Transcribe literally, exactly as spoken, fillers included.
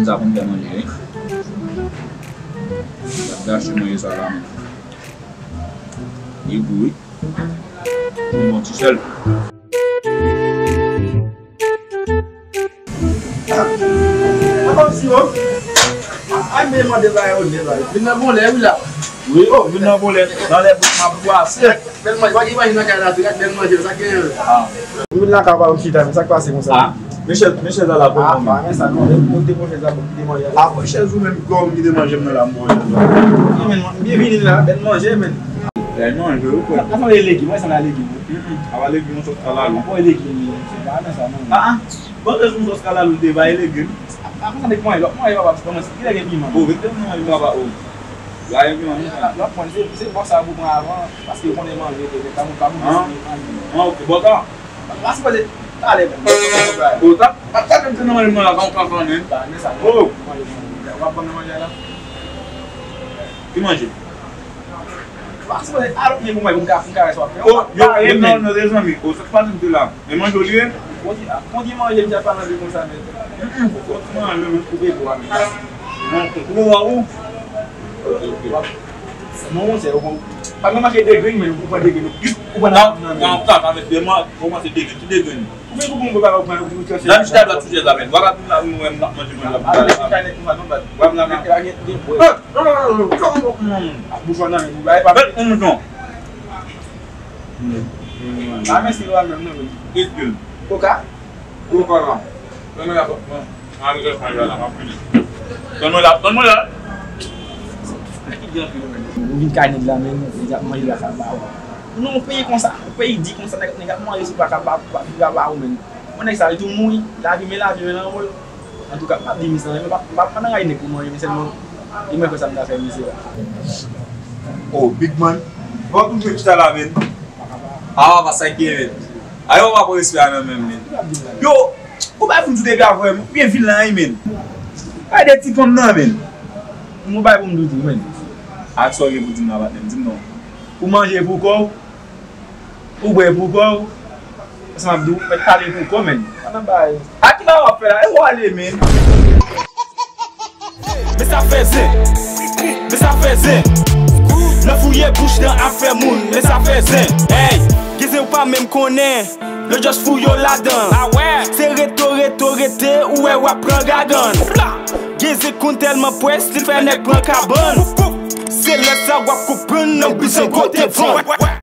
Sa konn fè manje, wi. L ap gache manje sa la menm. Li gou, wi. Yon bon ti sèl. Papa m si, o. Ay, men mande la, yo, ne la. Vin nan bon lè, wi, la. Wi, o, vin nan bon lè. Nan lè bout m ap bwase. Bèl manje, pa gen manje nan kay la, tou, gad bèl manje, sa gen. Ah. Ou vin lakay pa ou chita, men sa k pase konsa? Ah, men chèz, men chèz la la pou mwen. Ah, men sa, non, men te pran chèz la pou kite manje. Ah, pran chèz ou menm, kò m kite manje m nan la, m pran chèz la. Wi, men, byenvini la, bèl manje, men. Bèl manje, wi, frè. Sa sanble legim, wi, sa sanble legim. Mm, mm. Apa legim, yon sòs kalalou. Apa legim, se pa nan sa, non. Ah, ah. Bon, se yon sòs kalalou, te bay legim. Apa sa depanye, lòt manje, papa, kòman, kilè gen piman? O, rete nan manje, papa, o. La gen piman, non. Lòt manje, se, se bò sa pou pran avan, paske yo konnen manje, te, pa moun, pa moun, ah, manje. Ah, ok, bon, sa. Pa sipoze talè menm. O, ta, ta, ta, ta, nan manje, mwen la, pa yon kankan, men. Pa, men sa, o. Manje, manje. W ap ban mwen manje la? Ki manje? Pa sipoze, alò, men pou mwen, pou m ka, pou m ka wè sa w ap fè. O, yo, yo, non, non, non, zanmi. O, sa k pa di m te la. Men manje w li ye? Kondi, a, kondi manje, m te ap pale de konsa, men. Mm, mm, kondi manje, men. Koupe bwa, men. Non, koupe bwa, ou? Non, monchè, ou pa gen manke de grenn, men ou pran de grenn. Ou pran nan, nan, nan, nan, nan, men de manje, ou kòmanse de grenn, ki de grenn? Ou vin pou bon bagay, ou pran, ou pran. Dam chita dwat sou chèz la, men. Vagabon la, ou wè m ap manje, manje, manje. Wè m la, men. Non, non, non, non, non, non, non. Ap bouchon nan, men, ou bay pa. Bèt, on mouton. Pa mèsi, lwa menm, non, men. Eskiz. Koka? Koka, non. Non, non, non. An nou fè fay la, m ap vini. Tann mwen la, tann mwen la. Ou vin kay nèg la, men, nèg ap manje la, sa ba ou. Non, yon peyi konsa, yon peyi di konsa, nèg, nèg ap manje sou plaka ba, ba, ba, ba ou, men. Bon, nèg sa, li tou mouri, lavi, men lavi, men lanmò. Antouka, m ap di misye, men pa, pa, pa nan ray nèg pou manje, men sèlman, li mwen fè sa m ta fè misye la. Oh, big man. Bon, pou jwe chita la, men. Ah, pa sa ki, men. Ayo, pa pran respè a nan men, men. Yo, Ou bay pou m di w depi avè m, ou byen vilen an, men. Bay de ti fanm nan, men. M ou bay pou m di w tou, men. Ak sa w gen pou di m nan, patnè m, di m non. Ou manje pou kò w, ou bwè pou kò w. Sa m ap di w, mèt pale pou kò w, men. Ann bay. A ki bagay w ap fè la? E w ale, men. Men sa fè zen. Men sa fè zen. Nan fouye bouch nan afè moun. Men sa fè zen. Ey, gen zen ou pa menm konnen. Yo just fou yo ladan. Se reto, reto, rete, ou wè w ap pran gagann. Gen zen konn tèlman pwès, li fè nèg pran kabann. Se lè sa w ap konprann, nan bizwen kote van.